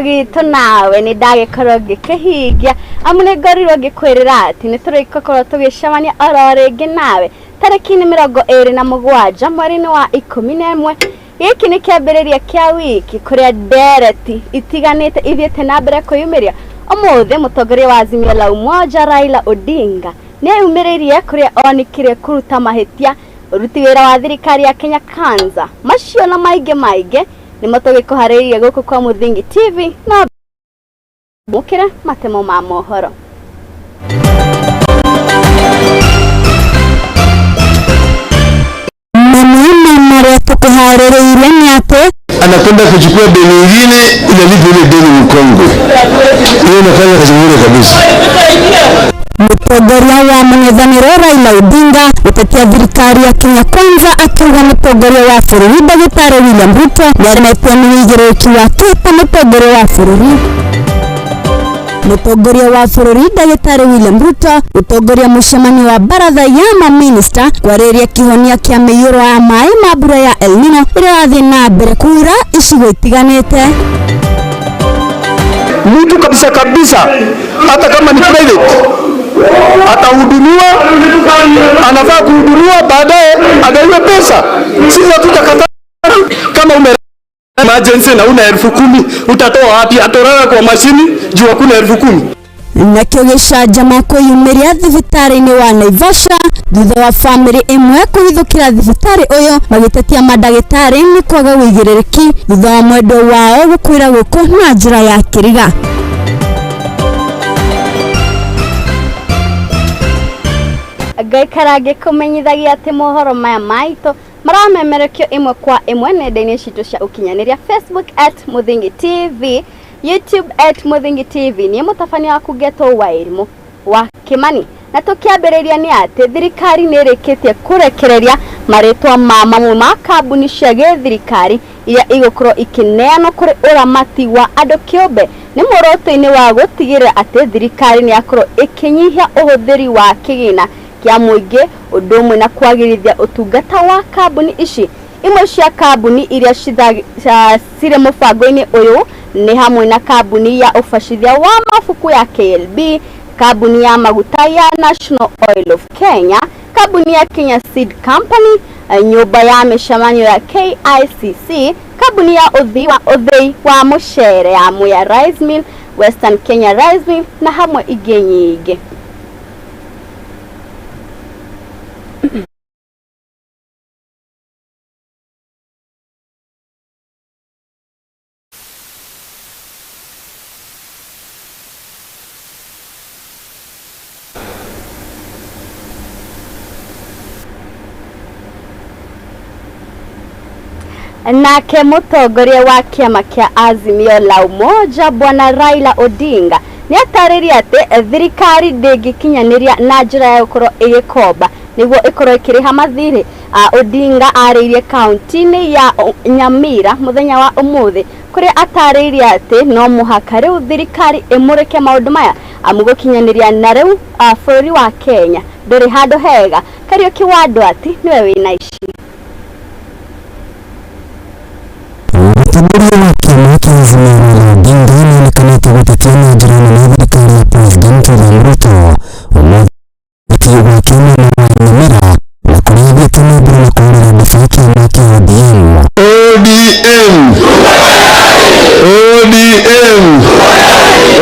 Gitũ nawe nĩ ndagĩkorwo ngĩkĩhingia amu nĩ ngorirwo ngĩkwĩrĩra atĩ nĩ tũrĩgũkorwo tũgĩcemania oro rĩngĩ nawe tarĩki nĩ 27 mweri-inĩ wa 11. Gĩkĩ nĩ kĩambĩrĩria kĩa wiki kũrĩa ndereti itiganĩte ithiĩte na mbere kwĩyumĩria. Ũmũthĩ mũtongoria wa Azimio la Umoja Raila Odinga nĩ eyumĩrĩirie kũrĩa onikire kũruta mahĩtia ũruti wĩra wa thirikari ya Kenya Kwanza. Macio na maingĩ maingĩ nĩmo tũgĩkũharĩrĩirie gũkũ kwa Mũthingi TV no mũkĩre matemo ma mohoro. Anakwenda kuchukua deni nyingine inalipa ile deni mkongwe. Hiyo inafanya kazi nzuri kabisa. Mũtongoria wa mũng'ethanĩro Raila Odinga gũtetia thirikari ya Kenya Kwanza akiuga mũtongoria wa bũrũri ndagĩtarĩ William Ruto nĩaremetwo nĩ ũigĩrĩrĩki wake ta mũtongoria wa bũrũri. Mũtongoria wa bũrũri ndagĩtarĩ William Ruto gũtongoria mũcemanio wa baratha ya maminista kwarĩrĩria kĩhonia kĩa mĩiyũro ya maĩ ma mbura ya El Nino ĩrĩa ĩrathiĩ na mbere kuura icigo itiganĩte. Mtu kabisa kabisa, hata kama ni private atahudumiwa, anafaa kuhudumiwa, baadaye adaiwe pesa. Sisi hatutakataa. Kama ume emergency na una 10,000 utatoa wapi? Atorara kwa mashini juu hakuna 10,000. Nakĩo gĩcanjama kwĩyumĩria thibitarĩ-inĩ wa Naivasha thutha wa bamĩrĩ ĩmwe kũhithũkĩra thibitarĩ ũyũ magĩtetia mandagĩtarĩ nĩ kwaga ũigĩrĩrĩki thutha wa mwendwa wao gũkuĩra gũkũ na njĩra ya kĩriga. Ngaikara ngĩkũmenyithagia atĩ mohoro maya maitũ maramemerekio ĩmwe kwa ĩmwe nenda-inĩ citũ cia ũkinyanĩria Facebook at Muthingi TV, YouTube at Muthingi TV. Niĩ mũtabania waku Ngetwo Wairimu wa Kimani. Na tũkĩambĩrĩria nĩ atĩ thirikari nĩ ĩrĩkĩtie kũrekereria marĩtwa ma mamwe ma kambuni cia gĩthirikari iria igũkorwo ikĩneanwo kũrĩ ũramati wa andũ kĩũmbe nĩ muoroto-inĩ wa gũtigĩrĩra atĩ thirikari nĩ yakorwo ĩkĩnyihia ũhũthĩri wa kĩgĩna kĩa mũingĩ ũndũ ũmwe na kwagĩrithia ũtungata wa kambuni ici. Imwe cia kambuni iria cirĩ mũbango-inĩ ũyũ nĩ hamwe na kambuni ya ũbacithia wa mabuku ya KLB, kambuni ya maguta ya National Oil of Kenya, kambuni ya Kenya Seed Company, nyũmba ya mĩcemanio ya KICC, kambuni ya ũthĩi wa mũcere ya Mwea Rice Mill, Western Kenya Rice Mill na hamwe ingĩ nyingĩ. Nake mũtongoria wa kĩama kĩa Azimio la Umoja Bwana Raila Odinga nĩ atarĩria atĩ thirikari ndĩngĩkinyanĩria na njĩra ya gũkorwo ĩgĩkomba nĩguo ĩkorwo ĩkĩrĩha mathirĩ. Odinga arĩirie kaunti-inĩ ya Nyamira mũthenya wa ũmũthĩ kũrĩa atarĩirie atĩ no mũhaka rĩu thirikari ĩmũrĩke maũndũ maya amu gũkinyanĩria na rĩu bũrũri wa Kenya ndũrĩ handũ hega. Kariũki wa Ndwati nĩwe wĩna ici. Mũtongoria wa kĩama kĩa Azimio Raila Odinga nĩonekanĩte gũtetia na njĩra nene thirikari ya President William Ruto ũmũthĩ wa kiumia wa Nyamira na kũrĩa athiĩte na mbere na kũhũrĩra ndebe kĩama kĩa ODM. ODM ODM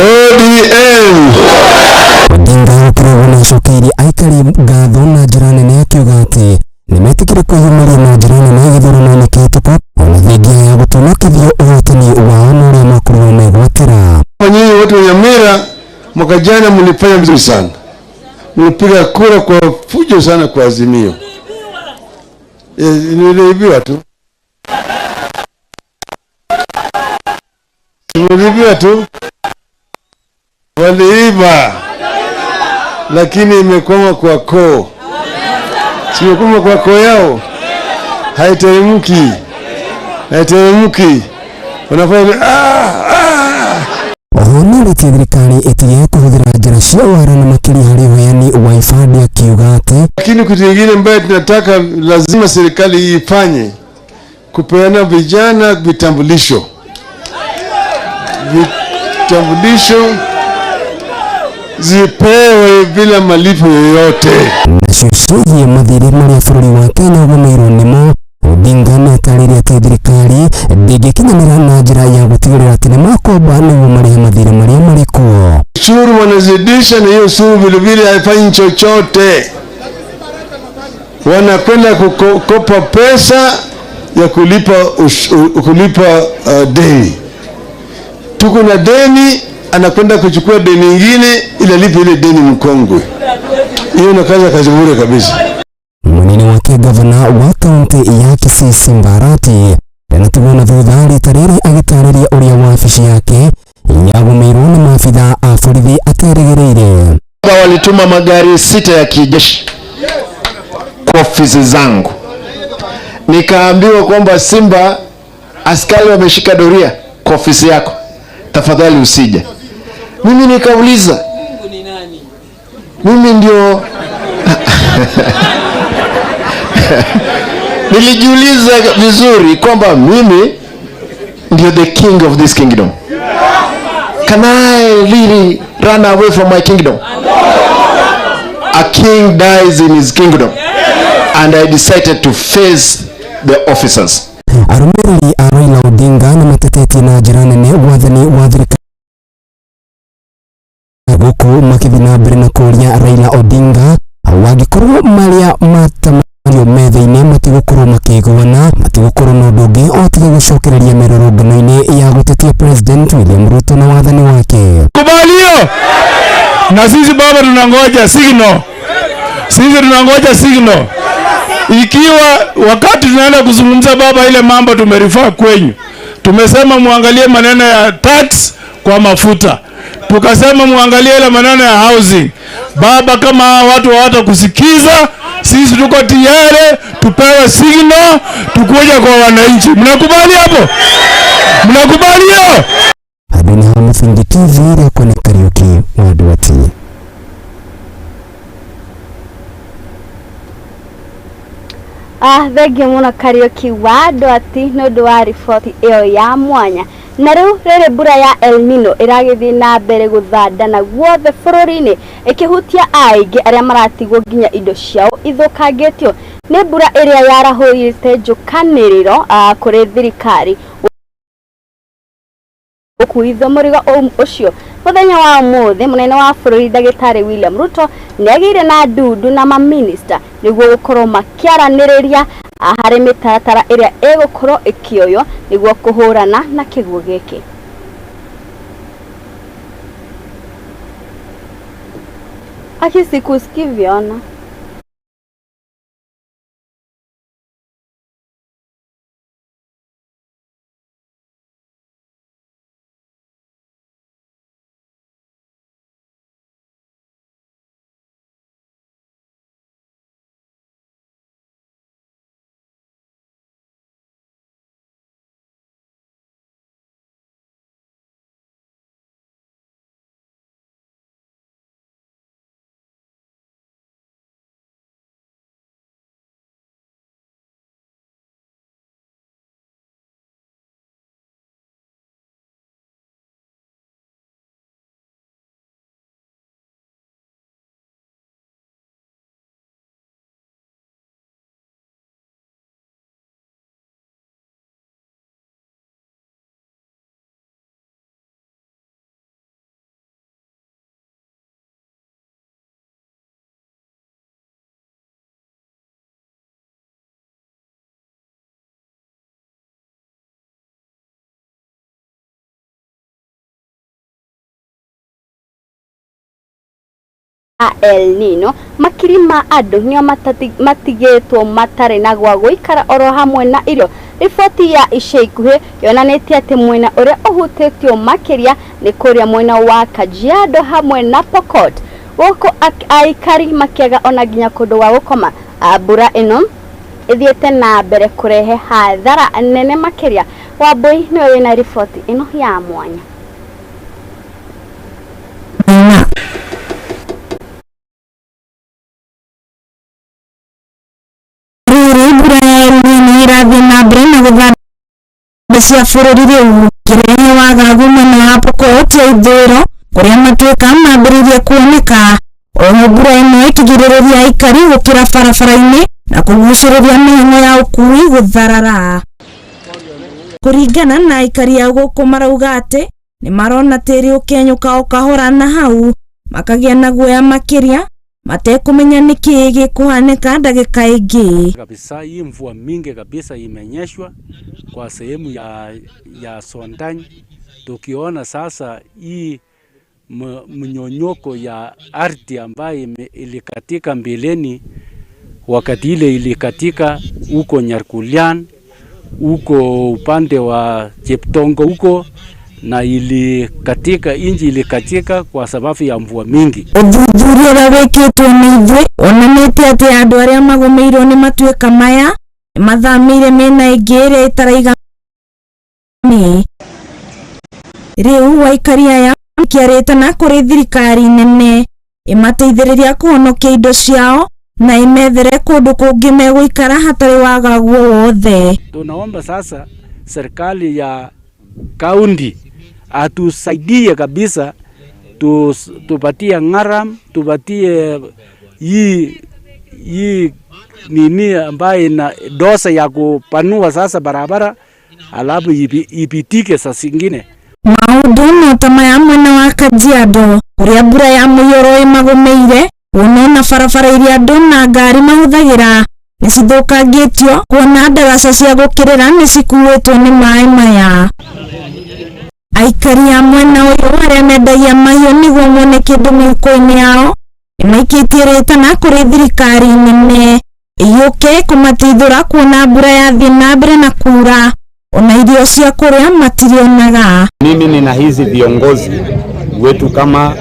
ODM. Odinga gũkoragwo nĩ acokeirie aikari ngatho na njĩra nene akiuga atĩ nĩmetĩkire kwĩyumĩria na njĩra nene gĩthurano-inĩ kĩhĩtũku ona thengia ya gũtonokithio ũhotani wao na ũrĩa makorirwo megwatĩra. Nyinyi watu wa Nyamira mwaka jana mlifanya vizuri sana, mlipiga kura kwa fujo sana kwa Azimio. Niliibiwa tu, niliibiwa tu, waliiba, lakini imekwama kwa koo. Simekwama kwa koo yao, haiteremki, haiteremki, wanafanya Oho nĩarĩtie thirikari ĩtige kũhũthĩra njĩra cia wara na makĩria harĩ ũheani wa ibandĩ akiuga atĩ Lakini kitu kingine ambayo tunataka lazima serikali ifanye, kupeana vijana vitambulisho. Vitambulisho zipewe bila malipo yoyote. Nacio ciĩgiĩ mathirĩ marĩa bũrũri wa Kenya ũgũmĩirwo nĩmo, Odinga nĩatarĩirie atĩ thirikari ndĩngĩkinyanĩra na njĩra ya gũtigĩrĩra atĩ nĩmakomba nĩguo marĩhe mathirĩ marĩa marĩ kuo. Ushuru wanazidisha, na hiyo ushuru vilevile haifanyi chochote. Wanakwenda kukopa pesa ya kulipa deni. Tuko na deni, anakwenda kuchukua deni ingine ili alipe ile deni mkongwe. Hiyo inakaza kazi bure kabisa. Munini wake gavana wa kaunti ya Kisii Simba Arati ndanatigwo na thutha rita rĩrĩ agĩtarĩria ũrĩa wabici yake yagũmĩirwo nĩ maabitha a borithi aterĩgĩrĩire. Walituma magari 6 ya kijeshi kwa ofisi zangu, nikaambiwa kwamba Simba, askari wameshika doria kwa ofisi yako, tafadhali usije. Mimi nikauliza, mimi ndio nilijiuliza vizuri kwamba mimi ndio the king of this kingdom. Can I really run away from my kingdom? A king dies in his kingdom. And I decided to face the officers. Arũmĩrĩri a Raila Odinga nĩ matetetie na njĩra nene wathani wa thirikari gũkũ makĩthiĩ na mbere na kũũria Raila Odinga wangĩkorwo marĩa matamanio metha-inĩ matigũkorwo makĩiguana, matigũkorwo na ũndũ ũngĩ o tiga gũcokereria mĩrũrũngano-inĩ ya gũtetia President William Ruto na wathani wake. Kubalio na sisi baba tunangoja signal, sisi tunangoja signal. Ikiwa wakati tunaenda kuzungumza baba, ile mambo tumerifaa kwenyu, tumesema muangalie maneno ya tax kwa mafuta, tukasema muangalie ile maneno ya housing. Baba, kama hawa watu hawatakusikiza, sisi tuko tayari tupewe signal tukuja kwa wananchi. Mnakubali hapo? Mnakubali hiyo? Handũ-inĩ ha Mũthingi TV, rĩakwa nĩ Kariũki wa Ndwati. Thengiũ mũno Kariũki wa Ndwati nĩ ũndũ wa riboti ĩyo ya mwanya. Na rĩu rĩrĩ mbura ya El Nino ĩragĩthiĩ na mbere gũthandana guothe bũrũri-inĩ ĩkĩhutia aingĩ arĩa maratigwo nginya indo ciao ithũkangĩtio nĩ mbura ĩrĩa yarahũrĩte njũkanĩrĩro kũrĩ thirikari gũkuithio mũrigo ũcio. Mũthenya wa ũmũthĩ mũnene wa bũrũri ndagĩtarĩ William Ruto nĩagĩire na ndundu na maminista nĩguo gũkorwo makĩaranĩrĩria harĩ mĩtaratara ĩrĩa ĩgũkorwo ĩkĩoywo nĩguo kũhũrana na kĩguũ gĩkĩ. Aki sikusikiviona. El Nino makiri ma andũ nĩo matigĩtwo matarĩ na gwa gũikara oro hamwe na irio. Riboti ya ica ikuhĩ yonanĩtie atĩ mwena ũrĩa ũhutĩtio makĩria nĩ kũrĩa mwena wa Kajiado hamwe na Pokot, gũkũ aikari makĩaga ona nginya kũndũ gwa gũkoma. Mbura ĩno ĩthiĩte na mbere kũrehe hathara nene makĩria. Wambui nĩwe wĩna riboti ĩno ya mwanya. Cia bũrũri rĩu kĩrehe wa wagagu mwena wa Pokot ya ithũĩro kũrĩa matuĩka mambĩrĩirie kuoneka. Oho mbura ĩno ĩkĩgirĩrĩria aikari gũkĩra barabara-inĩ na kũgucĩrĩria mĩhang'o ya ũkui gũtharara. Kũringana na aikari a gũkũ marauga atĩ nĩ marona tĩri ũkĩenyũka o kahora na hau makagĩa na guoya makĩria matekũmenya nĩ kĩĩ gĩkũhanĩka ndagĩka ĩngĩ. Kabisa hii mvua mingi kabisa imenyeshwa kwa sehemu ya Sondany. Tukiona sasa hii mnyonyoko ya ardhi ambayo ilikatika mbeleni, wakati ile ilikatika huko Nyarkulian, huko upande wa Cheptongo huko, na ilikatika inji ilikatika kwa sababu ya mvua mingi. Ũthuthuria ũrĩa wĩkĩtwo nĩ ithuĩ wonanĩtie atĩ andũ arĩa magũmĩirwo nĩ matuĩka maya nĩ mathamĩire mĩena ĩngĩ ĩrĩa ĩtaraiga. Rĩu aikari aya makĩarĩtana kũrĩ thirikari nene ĩmateithĩrĩria kũhonokia indo ciao na ĩmethere kũndũ kũngĩ megũikara hatarĩ wagagu o wothe. Tunaomba sasa serikali ya kaunti atusaidie kabisa, tupatie ngaram, tupatie hii nini ambaye ina dosa ya kupanua sasa barabara, alafu ipitike saa zingine. Maũndũ no ta maya mwena wa Kajiado kũrĩa mbura ya mũiyũro ĩmagũmĩire, kuona ona barabara iria andũ na ngari mahũthagĩra nĩ cithũkangĩtio, kuona ndaraca cia gũkĩrĩra nĩ cikuĩtwo nĩ maĩ maya. Aikari a mwena ũyũ arĩa mendagia mahiũ nĩguo mone kĩndũ mĩhuko-inĩ yao nĩmaikĩtie rĩtana kũrĩ thirikari nene ĩyũke kũmateithũra kuona mbura yathiĩ na mbere na kura ona irio cia kũrĩa matirionaga. Mimi nina hizi viongozi wetu kama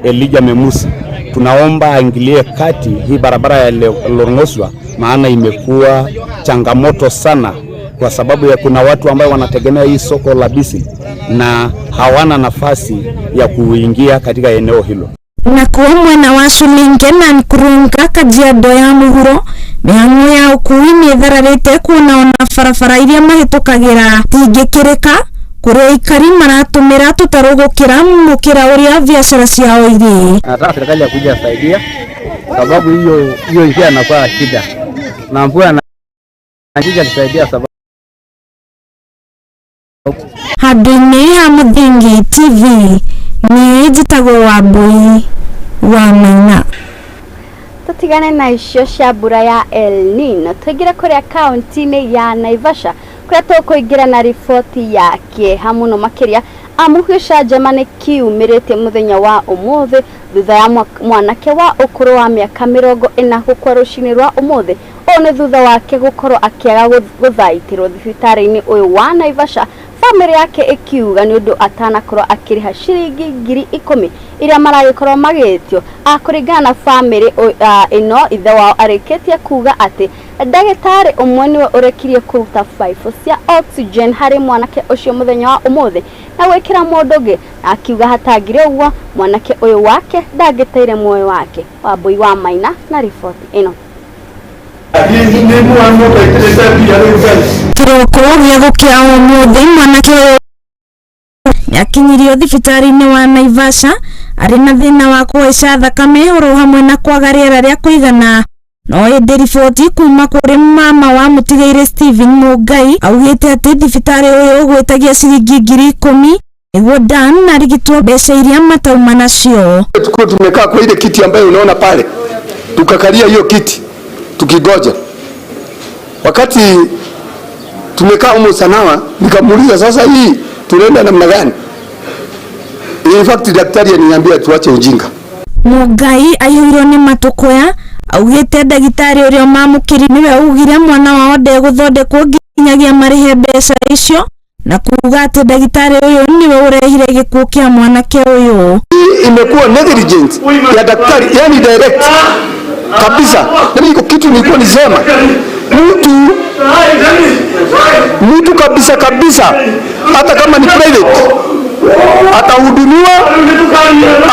Elijah Memusi, tunaomba aingilie kati hii barabara ya Lorngosua, maana imekuwa changamoto sana kwa sababu ya kuna watu ambao wanategemea hii soko la Bisi na hawana nafasi ya kuingia katika eneo hilo. Nakuo mwena wa Sulinge na Nkurunga Kajiado ya mũhuro mĩhang'o ya ũkui nĩ ĩthararĩte kuona ona barabara iria mahĩtũkagĩra tingĩkĩrĩka kũrĩa aikari maratũmĩra tũtarũ gũkĩra mũkĩra ũrĩa biacara ciao irĩ. Nataka serikali ya kuja saidia sababu hiyo njia inakuwa shida na mvua na njia kusaidia sababu. Handũ-inĩ ha Mũthingi TV niĩ njĩtagwo Wambui wa Maina. Tutigane na icio cia mbura ya El Nino tũingĩre kũrĩa kaunti-inĩ ya Naivasha kũrĩa tũkũingĩra na riboti ya kĩeha mũno makĩria amu gĩcanjama nĩ kiumĩrĩtie mũthenya wa ũmũthĩ thutha ya mwanake wa ũkũrũ wa mĩaka 40 gũkua rũcinĩ rwa ũmũthĩ. Ũũ nĩ thutha wake gũkorwo akĩaga gũthaitĩrwo thibitarĩ-inĩ ũyũ wa Naivasha, famĩlĩ yake ĩkiuga nĩ ũndũ atanakorwo akĩrĩha ciringi 10,000 iria maragĩkorwo magĩtio. Kũringana na famĩlĩ ĩno, ithe wao arĩkĩtie kuga atĩ ndagĩtarĩ ũmwe nĩwe ũrekirie kũruta baibũ cia oxygen harĩ mwanake ũcio mũthenya wa ũmũthĩ na gwĩkĩra mũndũ ũngĩ, na akiuga hatangĩrĩ ũguo mwanake ũyũ wake ndangĩteire muoyo wake. Wambui wa Maina na riboti ĩno. Kĩroko gĩa gũkĩa ũmũthĩ mwanake ũyũ nĩakinyirio thibitarĩ-inĩ wa Naivasha arĩ na thĩna wa kũhaica thakame oro hamwe na kwaga rĩera rĩa kũigana. No ĩndĩ riboti kuma kũrĩ mama wa mũtigairĩ Stephen Mũngai augĩte atĩ thibitarĩ ũyũ ũgwĩtagia ciringi 10,000 nĩguo Dan arigitwo mbeca iria matauma nacio. Tulikuwa tumekaa kwa ile kiti ambayo unaona pale, tukakalia hiyo kiti tukigoja. Wakati tumekaa humo sanawa, nikamuuliza sasa hii tunaenda namna gani? In fact daktari aliniambia tuache ujinga. Mũngai aihũirwo nĩ matũkũya augĩte ndagĩtarĩ ũrĩa mamũkĩri nĩwe augire mwana wao ndegũthondekwo nginyagia marĩhe mbeca icio na kuuga atĩ ndagĩtarĩ ũyũ nĩwe ũrehire gĩkuũ kĩa mwanake ũyũ. Hii imekuwa negligence ya daktari, yani direct kabisa. Na mimi kitu nilikuwa nisema mtu kabisa kabisa, hata kama ni private atahudumiwa,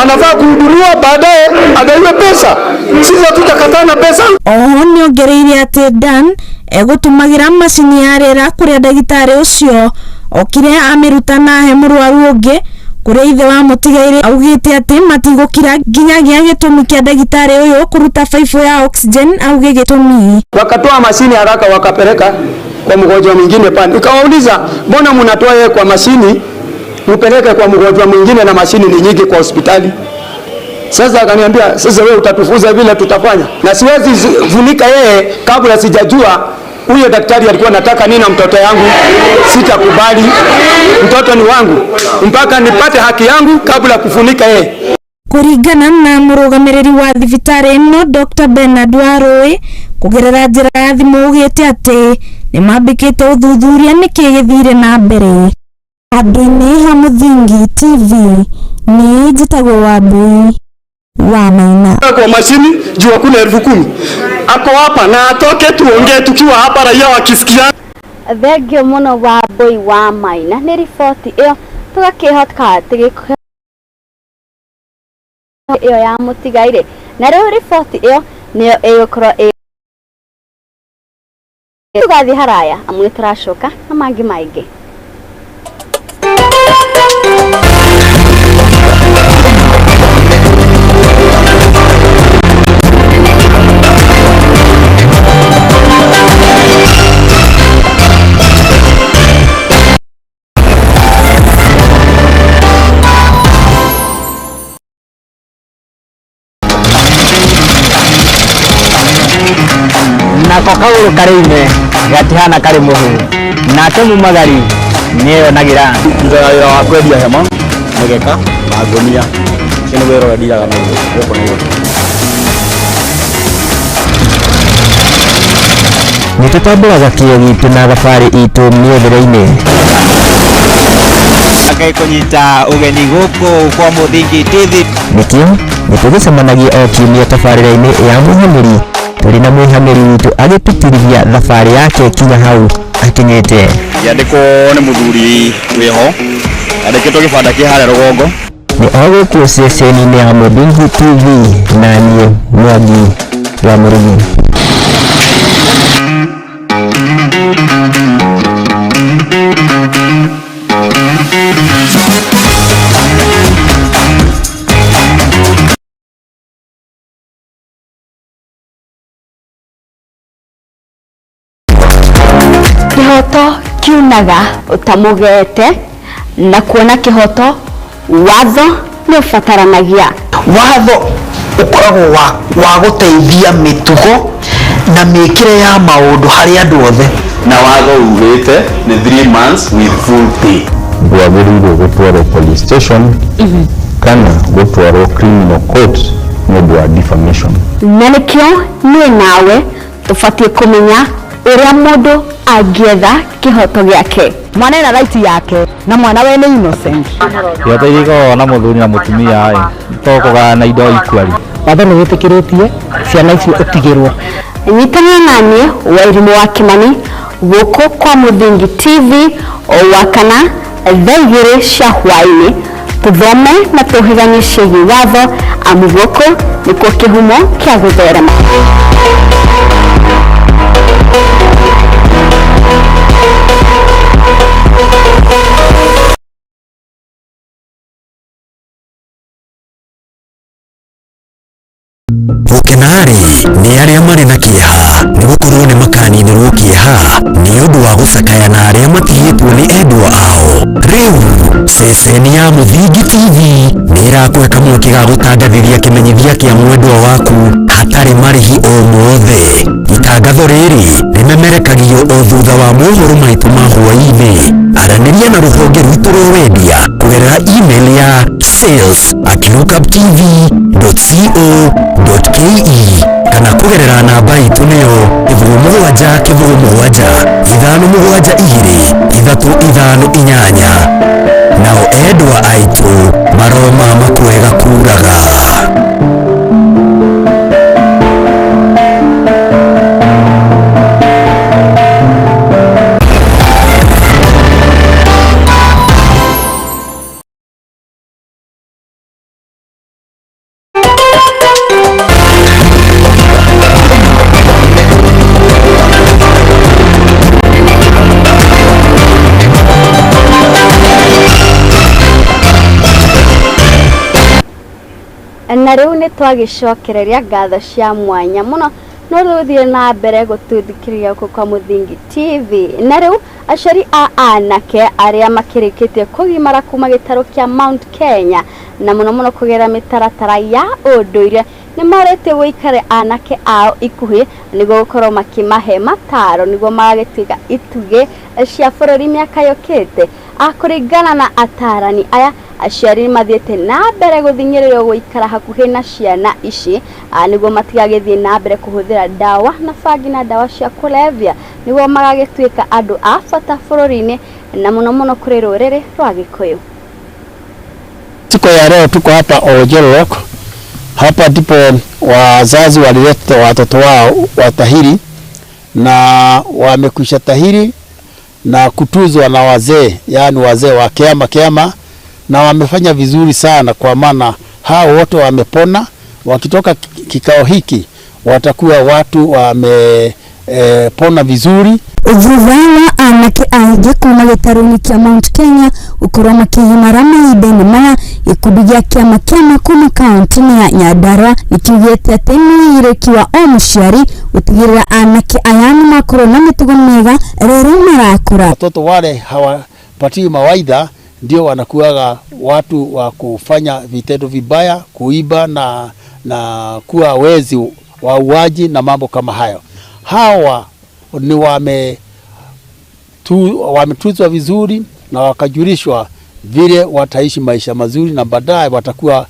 anafaa kuhudumiwa, baadaye adaiwe pesa. Sisi hatutakatana pesa. Oho nĩongereire atĩ Dan egũtũmagĩra macini ya rĩera kũrĩa ndagĩtarĩ ũcio Okire amĩruta na ahe mũrwaru ũngĩ kũrĩa ithe wa mũtigairĩ augĩte atĩ matigũkira nginyagia gĩtũmi kĩa ndagĩtarĩ ũyũ kũruta baibũ ya oxygen auge gĩtũmi. Wakatoa mashini haraka wakapeleka kwa mgonjwa mwingine pale. Nikawauliza, mbona mnatoa yeye kwa mashini mpeleke kwa mgonjwa mwingine na mashini ni nyingi kwa hospitali? Sasa akaniambia, sasa wewe utatufunza vile tutafanya, na siwezi funika yeye kabla sijajua huyo daktari alikuwa anataka nini na mtoto yangu. Sitakubali, mtoto ni wangu mpaka nipate haki yangu kabla kufunika yeye. Kũringana na mũrũgamĩrĩri wa thibitarĩ ĩno Dr. Bernard Warũĩ kũgerera njĩra ya thimũ augĩte atĩ nĩmambĩkĩte ũthuthuria nĩkĩ gĩthire na mbere. Handũ-inĩ ha Mũthingi TV nĩ njĩtagwo Wambui wa Maina. Kwa mashini juu hakuna 10,000 ako hapa na atoke tuongee tukiwa hapa raia wakisikia. Thengio muno Wambui wa Maina nĩ riboti ĩyo tũgakĩhoka atĩ ĩyo ya mũtigairĩ na rĩu riboti ĩyo nĩyo ĩgũkorwo ĩ tũgathiĩ haraya amu nĩ tũracoka na mangĩ maingĩ. Nako kagũrũ karĩ ime gatihana karĩ mũhu nake mumagari nĩeyonagira. Ndutaga wĩra wa kwendia hema, mĩgeka na ngũnia. Ũcio nĩ wĩra ũrĩa ndiraga naguo gũkũ Nairobi. Nĩtũtambũraga kĩo gitũ na thabarĩ itũ mĩethere-inĩ. Ngai kũnyita ũgeni gũkũ kwa Mũthingi TV. Nĩkĩo nĩtũgĩcemanagia o kiumia tabarĩra-inĩ ya Mũhamĩri tũrĩ na mwĩhamĩri witũ agĩtĩtĩrithia thabarĩ yake kinya hau akinyĩte. Ngĩandĩkwo nĩ mũthuri wĩho andĩkĩtwo gĩbanda kĩ harĩa rũgongo. Nĩ o gũkũ ceceni-inĩ ya Mũthingi TV na niĩ Mwangi wa Mũrĩmi. Kĩhoto kiunaga ũtamũgete na kuona kĩhoto watho nĩ ũbataranagia. Watho ũkoragwo wa gũteithia mĩtugo na mĩkĩre ya maũndũ harĩ andũ othe. Na watho ugĩte nĩ 3 months with full pay. Ndwagĩrĩirwo gũtwarwo police station kana gũtwarwo criminal court nĩ ũndũ wa defamation. Na nĩkĩo niĩ nawe tũbatiĩ kũmenya ũrĩa mũndũ angĩetha kĩhoto gĩake. Mwana ena right yake na mwana we nĩ innocent. Kĩhoto iria ikoragwo na mũthuri na mũtumia ĩ to kũgayana indo equally. Watho nĩ wĩtĩkĩrĩtie ciana icio ũtigĩrwo. Nyitanĩra na niĩ Wairimũ wa Kĩmani gũkũ kwa Mũthingi TV o Wakana thaa 2 cia hwaĩ-inĩ tũthome na tũhĩganie ciĩgiĩ watho amu gũkũ nĩkuo kĩhumo kĩa gũtherema. Gũkenarĩ nĩ arĩa marĩ na kĩeha nĩ gũkorwo nĩ makaninĩrwo kĩeha nĩ ũndũ wa gũcakaya na arĩa matigĩtwo nĩ endwa ao. Rĩu ceceni ya Mũthingi TV nĩ ĩrakũhe kamweke ga gũtangathithia kĩmenyithia kĩa mwendwa waku hatarĩ marĩhi o mothe. Itangatho rĩrĩ rĩmemerekagio o thutha wa mohoro maitũ ma hwaĩ-inĩ. Aranĩria na rũhonge rwitũ rwa wendia kũgerera email ya sales@lookuptv.co.ke kana kũgerera namba itũ nĩyo 0 7 0 7 5 7 2 3 5 8. Nao endwa aitũ maroma makwega kuraga. Na rĩu nĩ twagĩcokereria ngatho cia mwanya mũno no rĩu na mbere gũtũthikĩrĩria gũkũ kwa Mũthingi TV. Na rĩu aciari a anake arĩa makĩrĩkĩtie kũgimara kuma gĩtarũ kĩa Mount Kenya na mũno mũno kũgerera mĩtaratara ya ũndũire nĩ morĩtio gũikare anake ao ikuhĩ nĩguo gũkorwo makĩmahe mataro nĩguo magagĩtuĩka itugĩ cia bũrũri mĩaka yũkĩte. Kũringana na atarani aya, aciari nĩ mathiĩte na mbere gũthing'ĩrĩrio gũikara hakuhĩ na ciana ici nĩguo matigagĩthiĩ na mbere kũhũthĩra ndawa na bangi na ndawa cia kũrebia nĩguo magagĩtuĩka andũ a bata bũrũri-inĩ na mũno mũno kũrĩ rũrĩrĩ rwa Gĩkũyũ. Siku ya leo tuko hapa Oljolorok. Hapa ndipo wazazi walileta watoto wao watahiri na wamekwisha tahiri na kutuzwa na wazee, yaani wazee wa kiama kiama, na wamefanya vizuri sana, kwa maana hao wote wamepona. Wakitoka kikao hiki watakuwa watu wamepona vizuri. Thutha wa anake aingĩ kuma gĩtarũ-inĩ kĩa Mount Kenya gũkorwo makĩgimara mahinda-inĩ maya, gĩkundi gĩa kĩama kĩama kuma kaunti-inĩ ya Nyandarua nĩkiugĩte atĩ nĩ ũigĩrĩrĩki wa o mũciari gũtigĩrĩra anake aya nĩmakorwo na mĩtugo mĩega rĩrĩa marakũra. Watoto wale hawapatiwi mawaidha ndio wanakuwaga watu wa kufanya vitendo vibaya, kuiba na kuwa wezi, wauaji na mambo kama hayo. Hawa ni wametuzwa vizuri na wakajulishwa vile wataishi maisha mazuri na baadaye watakuwa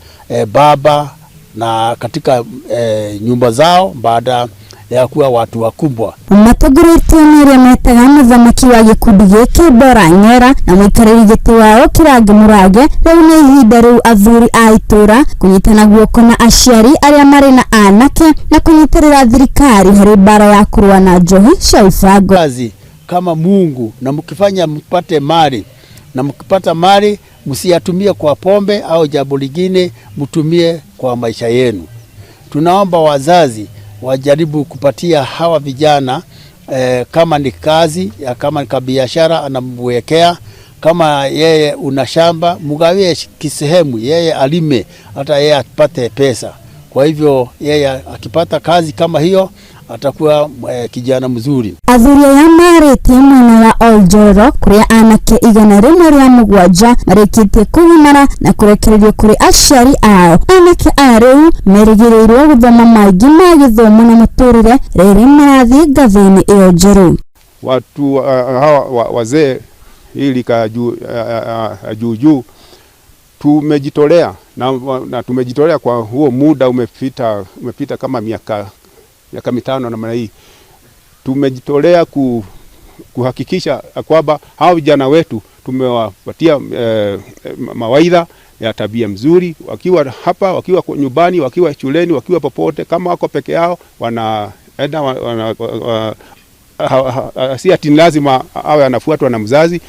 baba na katika nyumba zao baada ya kuwa watu wakubwa. Matongoretio nĩ arĩa metaga mũthamaki wa gĩkundi gĩkĩ Bora Ng'era na mũikarĩri gĩtĩ wao Kĩrangi Mũrange, rĩu nĩ ihinda rĩu athuri a itũra kũnyitana guoko na aciari arĩa marĩ na anake na kũnyitĩrĩra thirikari harĩ mbara ya kũrũa na njohi cia ibango. Kazi kama Mungu, na mkifanya mpate mali, na mkipata mali msiyatumie kwa pombe au jambo lingine, mtumie kwa maisha yenu. Tunaomba wazazi wajaribu kupatia hawa vijana kama ni kazi, kama ni biashara anamwekea, kama yeye una shamba mgawie kisehemu, yeye alime hata yeye apate pesa. Kwa hivyo yeye akipata kazi kama hiyo atakuwa kijana mzuri. Athuri aya marĩtie mwena wa Oljoro kũrĩa anake 107 marĩkĩtie kũgimara na kũrekererio kũrĩ aciari ao. Anake aya rĩu merĩgĩrĩirwo gũthoma maingĩ ma gĩthomo na mũtũrĩre rĩrĩ marathiĩ ngathĩ-inĩ ĩyo njerũ. Watu hawa wazee hili ka juu juu tumejitolea na tumejitolea kwa huo muda umepita kama miaka 5 namna hii. Tumejitolea kuhakikisha kwamba hao vijana wetu tumewapatia mawaidha ya tabia mzuri, wakiwa hapa, wakiwa nyumbani, wakiwa shuleni, wakiwa popote. Kama wako peke yao wanaenda si ati lazima awe anafuatwa na mzazi.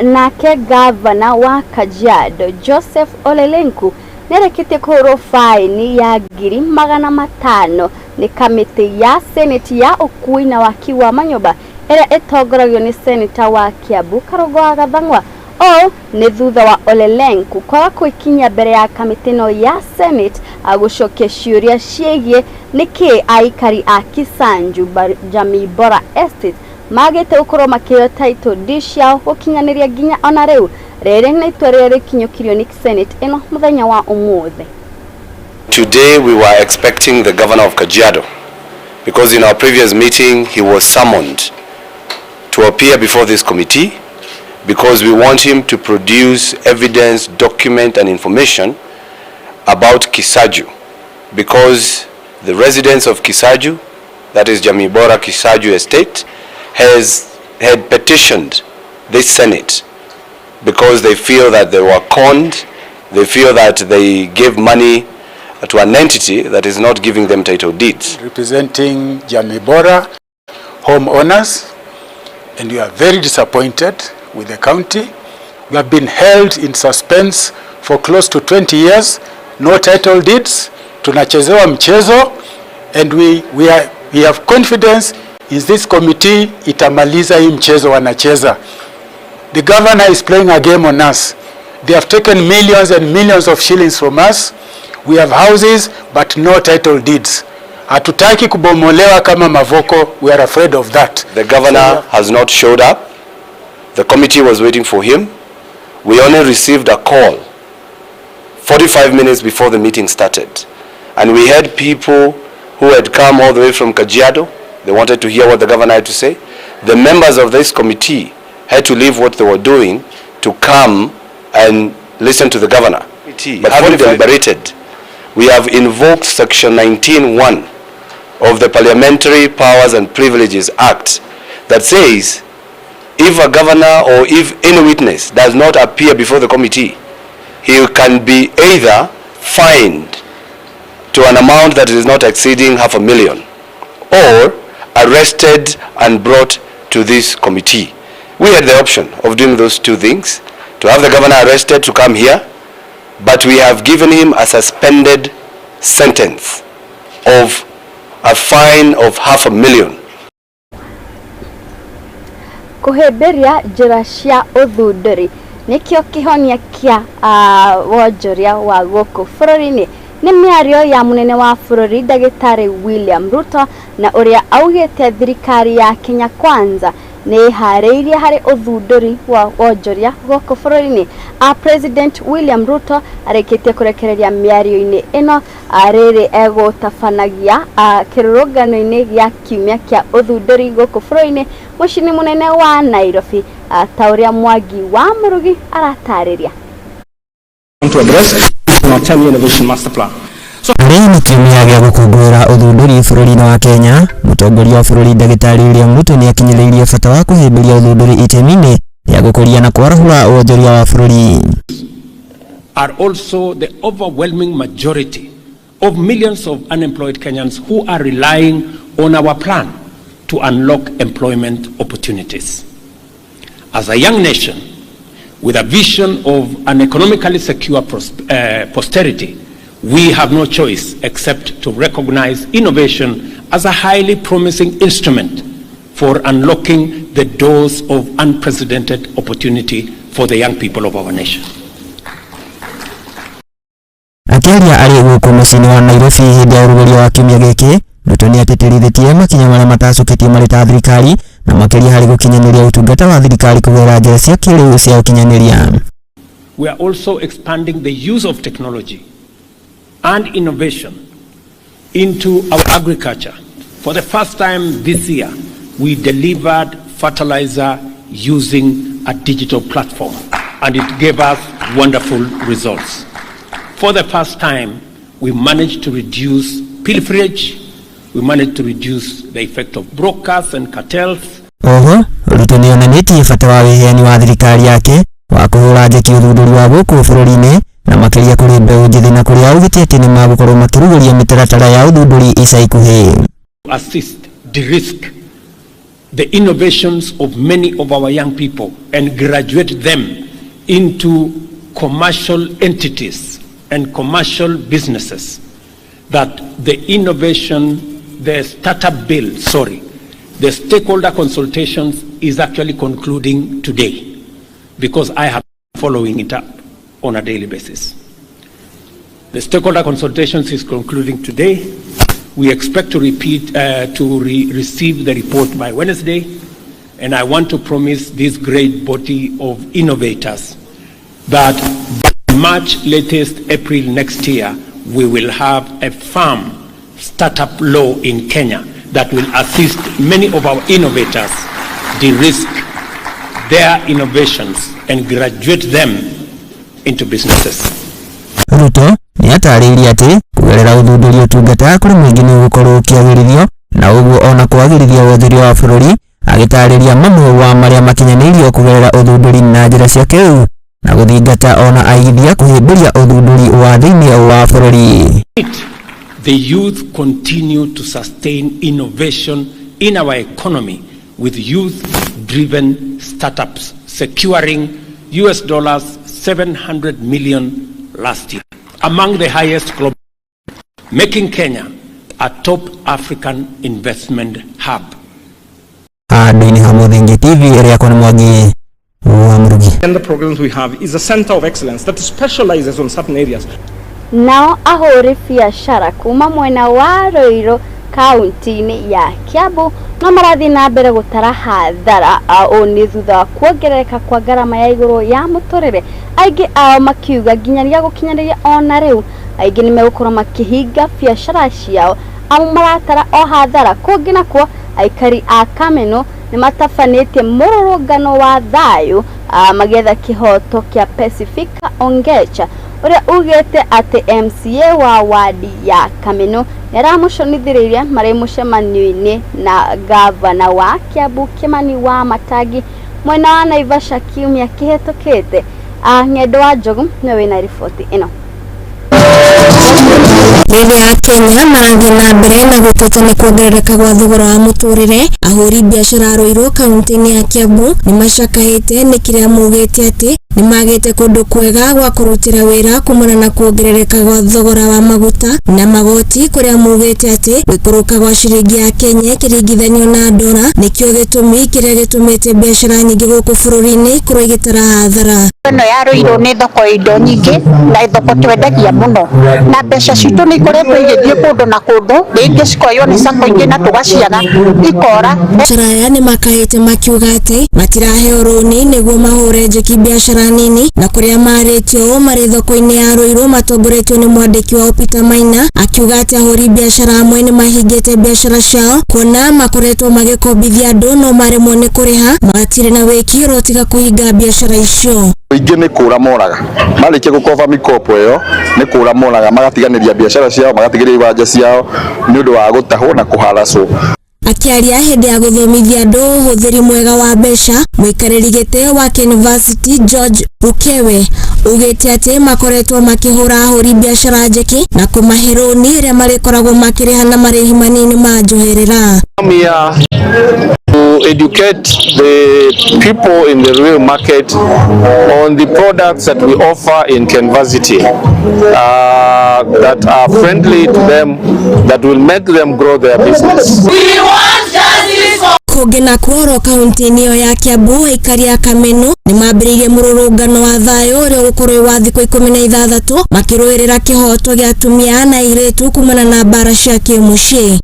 Nake gavana wa Kajiado Joseph Ole Lenku nĩarekĩtie kũhũrwo faini ya 500,000 nĩ kamĩtĩ ya seneti ya ũkui na waki wa manyũmba ĩrĩa ĩtongoragio nĩ seneta wa Kiambu Karũngũ wa Gathang'wa. O nĩ thutha wa Ole Lenku kwaga gwĩkinyia mbere ya kamĩtĩ ĩno ya senate gũcokia ciũria ciĩgiĩ nĩkĩĩ aikari a Kisanju Jamii Bora Estate magĩte gũkorwo makĩheo title deed ciao gũkinyanĩria nginya ona rĩu. Rĩrĩ nĩ itua rĩrĩa rĩkinyũkirio nĩ senate ĩno mũthenya wa ũmũthĩ. Today we were expecting the governor of Kajiado because in our previous meeting he was summoned to appear before this committee because we want him to produce evidence, document and information about Kisaju, because the residents of Kisaju, that is Jamii Bora Kisaju Estate, had petitioned this Senate because they feel that they were conned, they feel that they gave money to an entity that is not giving them title deeds. Representing Jamii Bora homeowners, and we are very disappointed with the county. We have been held in suspense for close to 20 years, no title deeds, tunachezewa mchezo, and we have confidence Is this committee itamaliza hii mchezo wanacheza. The governor is playing a game on us. They have taken millions and millions of shillings from us. We have houses but no title deeds. Hatutaki kubomolewa kama Mavoko. We are afraid of that. The governor has not showed up. The committee was waiting for him. We only received a call 45 minutes before the meeting started. And we had people who had come all the way from Kajiado. They wanted to hear what the governor had to say. The members of this committee had to leave what they were doing to come and listen to the governor. But having deliberated, we have invoked Section 19(1) of the Parliamentary Powers and Privileges Act that says if a governor or if any witness does not appear before the committee, he can be either fined to an amount that is not exceeding 500,000 or arrested and brought to this committee. We had the option of doing those two things, to have the governor arrested to come here, but we have given him a suspended sentence of a fine of 500,000. Kuhĩmbĩria njĩra cia ũthundũri nĩkĩo kĩhonia kĩa wonjoria wa gũkũ bũrũri-inĩ. Nĩ mĩario ya mũnene wa bũrũri ndagĩtarĩ William Ruto na ũrĩa augĩte thirikari ya Kenya Kwanza nĩ ĩharĩirie harĩ ũthundũri wa wonjoria gũkũ bũrũri-inĩ. President William Ruto arĩkĩtie kũrekereria mĩario-inĩ ĩno rĩrĩ egũtabanagia kĩrũrũngano-inĩ gĩa kiumia kĩa ũthundũri gũkũ bũrũri-inĩ mũciĩ-inĩ mũnene wa Nairobi, ta ũrĩa Mwangi wa Mũrugi aratarĩria. To address our 10-year innovation master plan. Harĩ nĩ kiumia gĩa gũkũngũĩra ũthundũri bũrũri-inĩ wa Kenya, mũtongoria wa bũrũri ndagĩtarĩ William Ruto nĩ akinyĩrĩirie bata wa kũhĩmbĩria ũthundũri itemi-inĩ rĩa gũkũria na kwarahũra wonjoria wa bũrũri. Are also the overwhelming majority of millions of unemployed Kenyans who are relying on our plan to unlock employment opportunities. As a young nation with a vision of an economically secure posterity, we have no choice except to recognize innovation as a highly promising instrument for unlocking the doors of unprecedented opportunity for the young people of our nation. Akĩaria arĩ gũkũ mũciĩ-inĩ wa Nairobi hĩndĩ ya ũrugũria wa kiumia gĩkĩ, Ruto nĩ atĩtĩrithĩtie makinya marĩa matacũkĩtie marĩ ta thirikari na makĩria harĩ gũkinyanĩria ũtungata wa thirikari kũgerera njĩra cia kĩrĩu cia ũkinyanĩria. We are also expanding the use of technology and innovation into our agriculture. For the first time this year, we delivered fertilizer using a digital platform, and it gave us wonderful results. For the first time, we managed to reduce pilferage, we managed to reduce the effect of brokers and cartels. Oho, Ruto nĩ onanĩtie bata wa wĩheani wa thirikari yake wa kũhũra njeki ũthundũri wa gũkũ bũrũri-inĩ na makĩria kũrĩ mbeũ njĩthĩ na kũrĩa augĩte atĩ nĩ magũkorwo makĩrugũria mĩtaratara ya ũthundũri ica ikuhĩ. Assist, de-risk the innovations of many of our young people and graduate them into commercial entities and commercial businesses, that the innovation, the startup bill, sorry, the stakeholder consultations is actually concluding today, because I have been following it up on a daily basis. The stakeholder consultations is concluding today. We expect to receive the report by Wednesday, and I want to promise this great body of innovators that by March, latest April next year, we will have a firm startup law in Kenya that will assist many of our innovators de-risk their innovations and graduate them into businesses. Ruto nĩ atarĩirie atĩ kũgerera ũthundũri ũtungata kũrĩ mũingĩ nĩ ũgũkorwo ũkĩagĩrithio na ũguo ona kwagĩrithia wonjoria wa bũrũri, agĩtarĩria mamwe wa marĩa makinyanĩirio kũgerera ũthundũri na njĩra cia kĩrĩu na gũthingata ona aigithia kũhĩmbĩria ũthundũri wa thĩinĩ wa bũrũri. The youth continue to sustain innovation in our economy with youth-driven startups securing $700 million last year, among the highest globally, making Kenya a top African investment hub. Handũ-inĩ ha Mũthingi TV ĩrĩa yakwa nĩ Mwangi wa Mũrugi. And the programs we have is a center of excellence that specializes on certain areas. Nao ahũri biacara kuma mwena wa Ruiru kaunti-inĩ ya Kiambu no marathiĩ na mbere gũtara hathara ũũ nĩ thutha wa kuongerereka kwa ngarama ya igũrũ ya mũtũrĩre, aingĩ ao makiuga nginyagia gũkinyanĩria ona rĩu aingĩ nĩ megũkorwo makĩhinga biacara ciao amu maratara o hathara. Kũngĩ nakuo aikari a Kameno nĩ matabanĩtie mũrũrũngano wa thayũ magĩetha kĩhoto kĩa Pacifica Ongecha ũrĩa ugĩte atĩ MCA wa wadi ya Kameno nĩaramũconithĩrĩirie marĩ mũcemanio-inĩ na gavana wa Kiambu Kimani wa Matangi mwena wa Naivasha kiumia kĩhĩtũkĩte. Ng'endo wa Njogu nĩwe wĩna riboti ĩno. Rĩrĩa Akenya marathiĩ na mbere na gũteta nĩ kuongerereka gwa thogora wa mũtũrĩre, ahũri biacara a Ruiru kaunti-inĩ ya Kiambu nĩmacakaĩte nĩ kĩrĩa maugĩte atĩ nĩmagĩte kũndũ kwega gwa kũrutĩra wĩra kumana na kuongerereka gwa thogora wa maguta na magoti, kũrĩa maugĩte atĩ gũikũrũka gwa ciringi ya Kenya ĩkĩringithanio na ndora nĩkĩo gĩtũmi kĩrĩa gĩtũmĩte biacara nyingĩ gũkũ bũrũri-inĩ ikorwo igĩtara hathara. Ĩno ya Ruiru nĩ thoko indo nyingĩ na thoko twendagia mũno na mbeca citũ nĩ ikoretwo igĩthiĩ kũndũ na kũndũ, rĩngĩ cikoywo nĩ sacco ingĩ na tũgaciaga ikora. Biacara aya nĩmakaĩte makiuga atĩ matiraheo rũni nĩguo mahũre njeki biacara nini, na kũrĩa marĩtio ũũ marĩ thoko-inĩ ya Ruiru matongoretio nĩ mwandĩki wao Peter Maina akiuga atĩ ahũri biacara amwe nĩmahingĩte biacara ciao kuona makoretwo magĩkombithia andũ no maremwo nĩ kũrĩha, matirĩ na wĩki ũrotiga kũhinga biacara icio. Aingĩ nĩ kũra moraga marĩkia gũkoba mĩkopo ĩyo nĩ kũra moraga magatiganĩria biacara ciao magatigĩria iwanja ciao nĩ ũndũ wa gũtahwo na kũharacwo. Akĩaria hĩndĩ ya gũthomithia andũ ũhũthĩri mwega wa mbeca, mũikarĩri gĩtĩ wa University George Rukewe ugĩte atĩ makoretwo makĩhũra ahũri biacara njeki na kũmahe rũni ĩrĩa marĩkoragwo makĩrĩha na marĩhi manini ma njoherera. I'm here to educate the people in the real market on the products that we offer in Kenversity that are friendly to them, that will make them grow their business. We want justice for Kũngĩ nakuo oro kaunti-inĩ ĩyo ya Kiambu, aikari a Kameno nĩmambĩrĩirie mũrũrũngano wa thayũ ũrĩa ũgũkorwo wĩ wa thikũ 16 makĩrũĩrĩra kĩhoto gĩa atumia na airĩtu kumana na mbara cia kĩmũciĩ.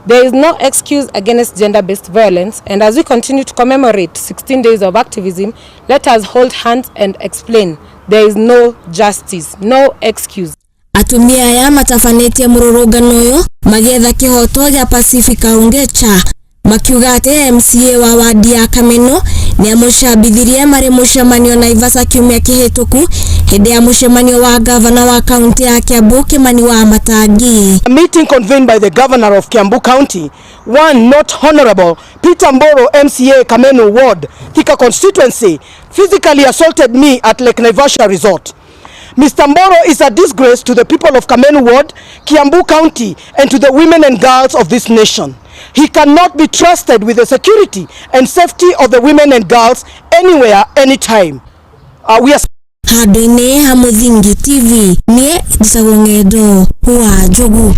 There is no excuse against gender-based violence, and as we continue to commemorate 16 days of activism, let us hold hands and explain there is no justice, no excuse. Atumia aya matabanĩtie mũrũrũngano ũyũ magĩetha kĩhoto gĩa Pacifica Ongecha makiuga atĩ MCA wa wadi ya Kameno nĩamũcambithirie marĩ mũcemanio Naivasha kiumia kĩhĩtũku hĩndĩ ya mũcemanio wa gavana wa kaunti ya Kiambu Kimani wa Matangi. A meeting convened by the governor of Kiambu County, one not honorable Peter Mboro, MCA Kameno Ward, Thika constituency, physically assaulted me at Lake Naivasha Resort. Mr. Mboro is a disgrace to the people of Kameno Ward, Kiambu County, and to the women and girls of this nation. He cannot be trusted with the security and safety of the women and girls anywhere, anytime. We are Handũ-inĩ ha Mũthingi TV niĩ njĩtagwo Ng'endo wa Njogu.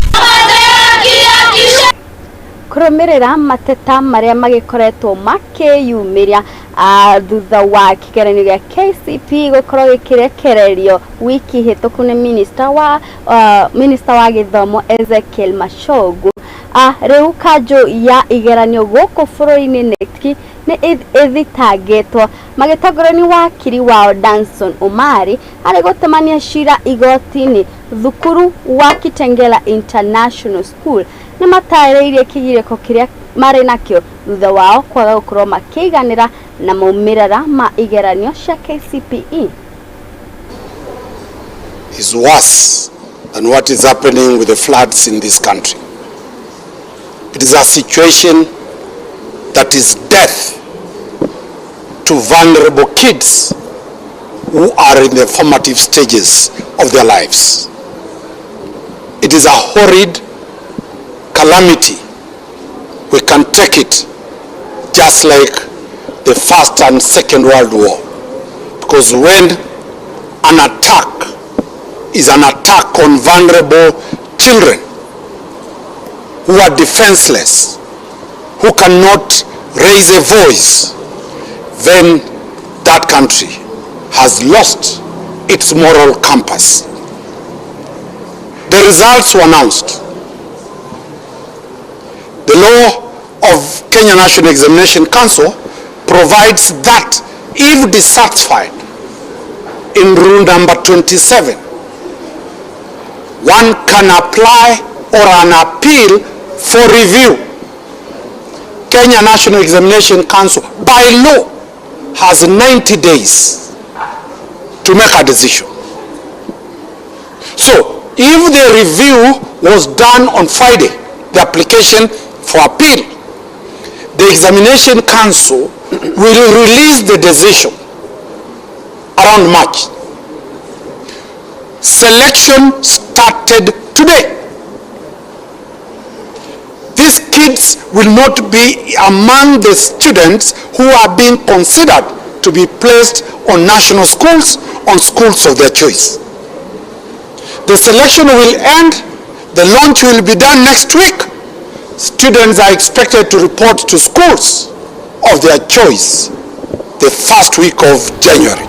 Kũrũmĩrĩra mateta marĩa magĩkoretwo makĩyumĩria thutha wa kĩgeranio gĩa KCPE gũkorwo gĩkĩrekererio wiki hĩtũku nĩ minister wa gĩthomo Ezekiel Machogu. Rĩu kanjũ ya igeranio gũkũ bũrũri-inĩ KNEC nĩ ĩthitangĩtwo magĩtongorio nĩ wakiri wao Danson Omari harĩ gũtemania cira igoti-inĩ. Thukuru wa Kitengela International School nĩ matarĩirie kĩgirĩko kĩrĩa marĩ nakĩo thutha wao kwaga gũkorwo makĩiganĩra na maumĩrĩra ma igeranio cia KCPE. Is worse than what is happening with the floods in this country. It is a situation that is death to vulnerable kids who are in the formative stages of their lives. It is a horrid calamity. We can take it just like the First and Second World War, because when an attack is an attack on vulnerable children who are defenseless, who cannot raise a voice, then that country has lost its moral compass. The results were announced. The law of Kenya National Examination Council provides that if dissatisfied, in rule number 27, one can apply or an appeal for review. Kenya National Examination Council, by law, has 90 days to make a decision. So, if the review was done on Friday, the application for appeal, the Examination Council will release the decision around March. Selection started today. These kids will not be among the students who are being considered to be placed on national schools, on schools of their choice. The selection will end, the launch will be done next week. Students are expected to report to schools of their choice the first week of January.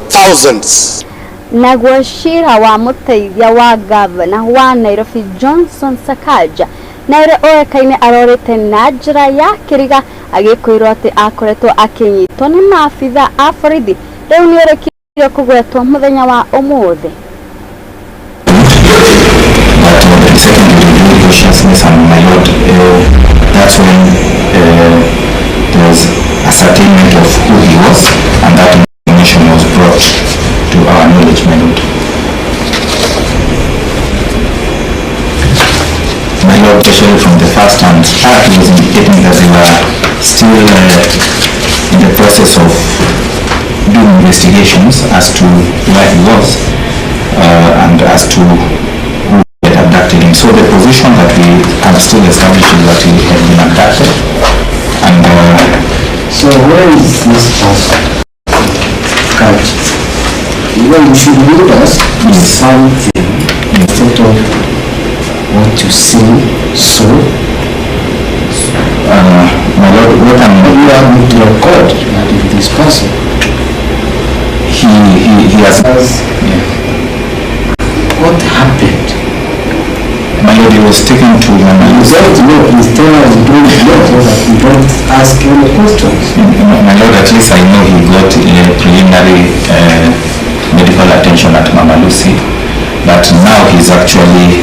Thousands. Naguo cira wa mũteithia wa gavana wa Nairobi Johnson Sakaja na ũrĩa ũĩkaine arorĩte na njĩra ya kĩriga agĩkwĩrwo atĩ akoretwo akĩnyitwo nĩ maabitha a borithi rĩu nĩ ũrĩkirie kũgwetwo mũthenya wa ũmũthĩ. But the second revealed consciousness and my lord, that's when there was ascertainment of who he was, and that information was brought to our knowledge, my lord. My lord, especially from the first hand, he was indicating that they were still in the process of doing investigations as to where he was and as to who had abducted him. So the position that we have still established is that he had been abducted. And so where is this person? Catch. Well, you should lead us to something instead of what you say. So, my lord, what I'm you have to record that if this person he has. Yeah. What happened? My lord, he was taken to Mama You Lucy. don't know. Please tell us. You don't know so that we don't ask any questions. My lord, at least I know he got preliminary medical attention at Mama Lucy, but now he's actually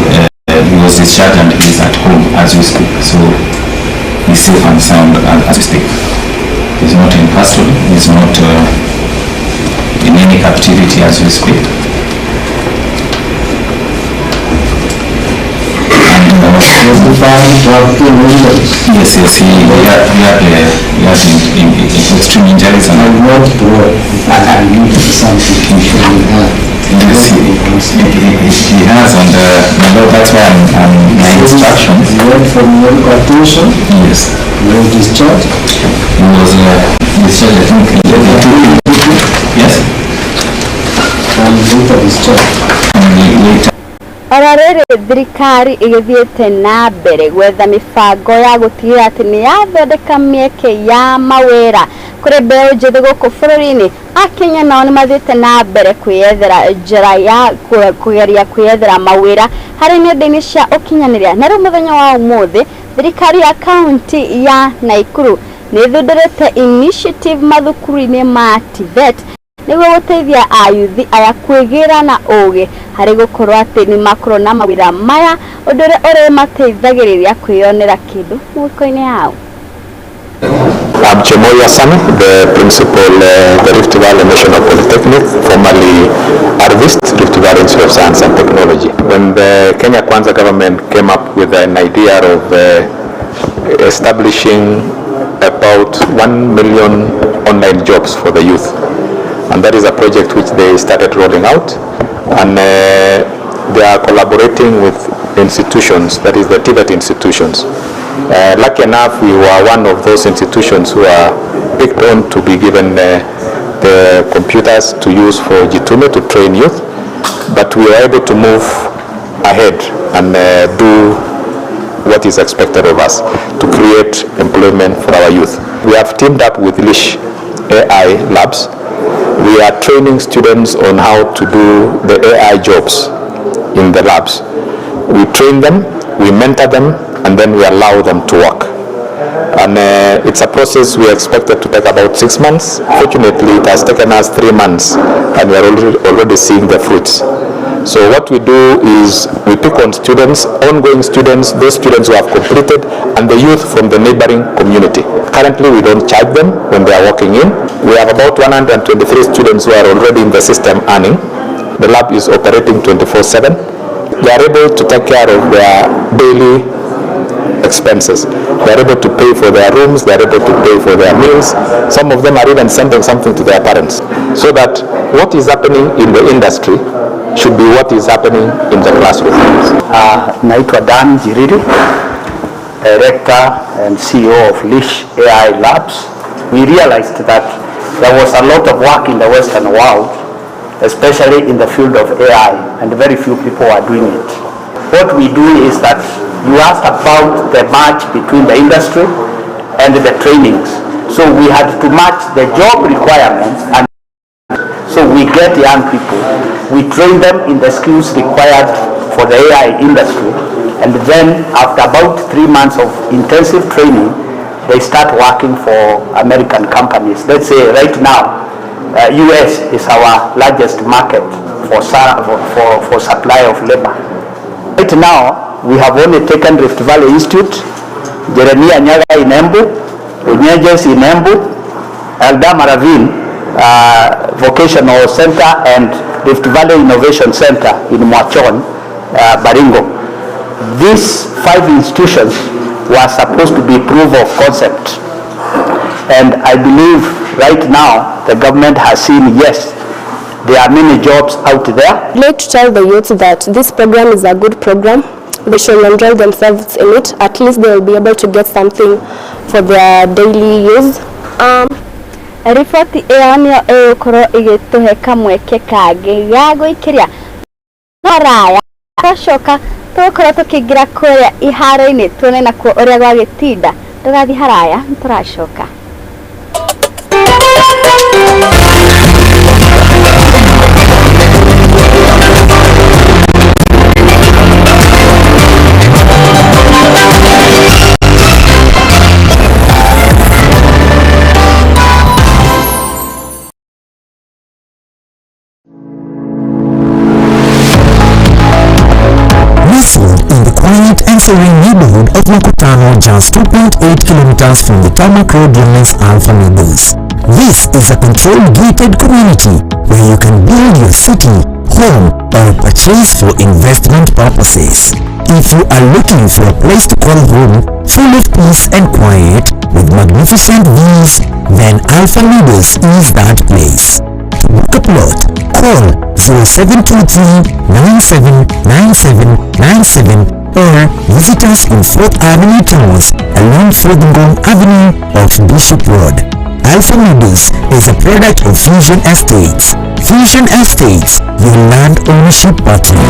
he was discharged and he's at home as we speak. So he's safe and sound as we speak. He's not in custody. He's not in any captivity as we speak. And Was the found to have ill injuries? Yes, yes, he had in extreme injuries and And not blood, because we need something to show that. Yes, he has, and my lord, that's why my instructions. He went for medical attention. Yes. He was discharged. He was discharged, I think. They took him. Yes. And later discharged. And later. Oro rĩrĩ thirikari ĩgĩthiĩte na mbere gwetha mĩbango ya gũtigĩrĩra atĩ nĩ yathondeka mĩeke ya mawĩra kũrĩ mbeũ njĩthĩ gũkũ bũrũri-inĩ, akenya nao nĩ mathiĩte na mbere kwĩyethera njĩra ya kũgeria kwĩyethera mawĩra harĩ nenda-inĩ cia ũkinyanĩria. Na rĩu mũthenya wa ũmũthĩ thirikari ya kaunti ya Naikuru nĩ ĩthundũrĩte initiative mathukuru-inĩ ma TVET nĩguo gũteithia ayuthi aya kwĩgĩra na ũgĩ harĩ gũkorwo atĩ nĩ makorwo na mawĩra maya, ũndũ ũrĩa ũrĩmateithagĩrĩria kwĩyonera kĩndũ mĩhuko-inĩ yao. I'm Chemoya Sami, the principal, the Rift Valley National Polytechnic, formerly ARVIST, Rift Valley Institute of Science and Technology. When the Kenya Kwanza government came up with an idea of establishing about 1 million online jobs for the youth, and that is a project which they started rolling out, and they are collaborating with institutions, that is the TVET institutions. Lucky enough, we were one of those institutions who are picked on to be given the computers to use for Jitume to train youth, but we were able to move ahead and do what is expected of us to create employment for our youth. We have teamed up with Lish AI Labs. We are training students on how to do the AI jobs in the labs. We train them, we mentor them, and then we allow them to work. And it's a process we expected to take about 6 months. Fortunately, it has taken us 3 months, and we are already seeing the fruits. So what we do is we pick on students, ongoing students, those students who have completed, and the youth from the neighboring community. Currently, we don't charge them when they are walking in. We have about 123 students who are already in the system earning. The lab is operating 24/7. They are able to take care of their daily expenses. They are able to pay for their rooms, they are able to pay for their meals. Some of them are even sending something to their parents. So that what is happening in the industry should be what is happening in the classroom. Naitwa Dan Jiriri, Director and CEO of Lish AI Labs. We realized that there was a lot of work in the Western world, especially in the field of AI, and very few people are doing it. What we do is that you asked about the match between the industry and the trainings. So we had to match the job requirements, and so we get young people, we train them in the skills required for the AI industry, and then after about 3 months of intensive training, they start working for American companies. Let's say right now, US is our largest market for supply of labor. Right now, we have only taken Rift Valley Institute, Jeremiah Nyaga in Embu, Runyenjes in Embu, Eldama Ravine Vocational Center and Rift Valley Innovation Center in Mwachon, Baringo. These five institutions were supposed to be proof of concept. And I believe right now the government has seen, yes, there are many jobs out there. I'd like to tell the youth that this program is a good program. They should enroll themselves in it. At least they will be able to get something for their daily use. Riboti ĩyo nĩyo ĩgũkorwo ĩgĩtũhe kamweke kangĩ ga gũikĩria maraya twacoka tũgũkorwo tũkĩingĩra kũrĩa iharo-inĩ tuone nakuo ũrĩa gwagĩtinda. Ndũgathiĩ haraya, nĩtũracoka. Nestled in the quiet and serene neighborhood of Makutano, just 2.8 kilometers from the tarmac road, lies Alpha Meadows. This is a controlled gated community where you can build your city, home or purchase for investment purposes. If you are looking for a place to call home, full of peace and quiet, with magnificent views, then Alpha Meadows is that place. To book a plot, call 0723 979797 or visit us on 4th Avenue Towers along 4th Ngong Avenue off Bishop Road. Alpha Meadows is a product of Fusion Estates. Fusion Estates, your land ownership partner.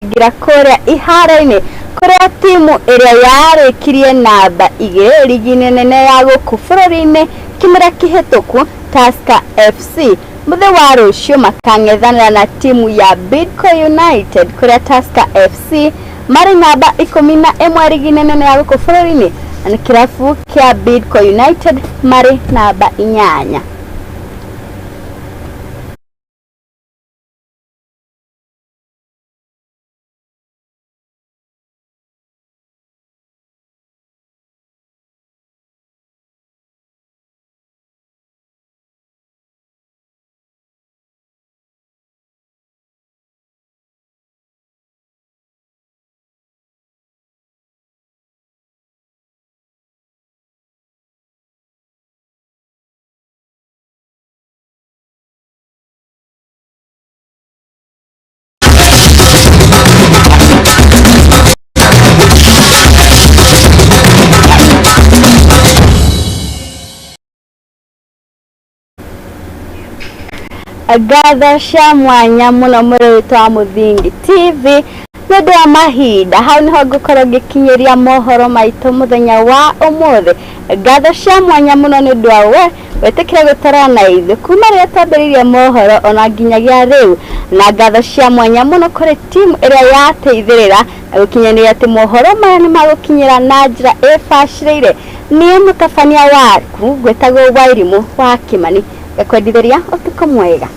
Ngira kũrĩa iharo-inĩ kũrĩa timu ĩrĩa yarĩkirie namba 2 rigi-inĩ nene ya gũkũ bũrũri-inĩ kĩmera kĩhĩtũku, Tusker FC, mũthĩ wa rũciũ makang'ethanĩra na timu ya Bidco United, kũrĩa Tusker FC marĩ namba 11 rigi-inĩ nene ya gũkũ bũrũri-inĩ na kĩrabu kĩa Bidco United marĩ namba 8. Ngatho cia mwanya mũno mũrĩ witũ wa Mũthingi TV nĩ ũndũ wa mahinda. Hau nĩho ngũkorwo ngĩkinyĩria mohoro maitũ mũthenya wa ũmũthĩ. Ngatho cia mwanya mũno nĩ ũndũ wa we wĩtĩkĩre gũtwarana na ithuĩ kuma rĩrĩa twambĩrĩirie mohoro ona nginyagia rĩu, na ngatho cia mwanya mũno kũrĩ timu ĩrĩa yateithĩrĩra na gũkinyanĩria atĩ mohoro maya nĩ magũkinyĩra na njĩra ĩbacĩrĩire. Niĩ mũtabania waku ngwĩtagwo Wairimũ wa Kĩmani, ngakwendithĩria ũtukũ mwega.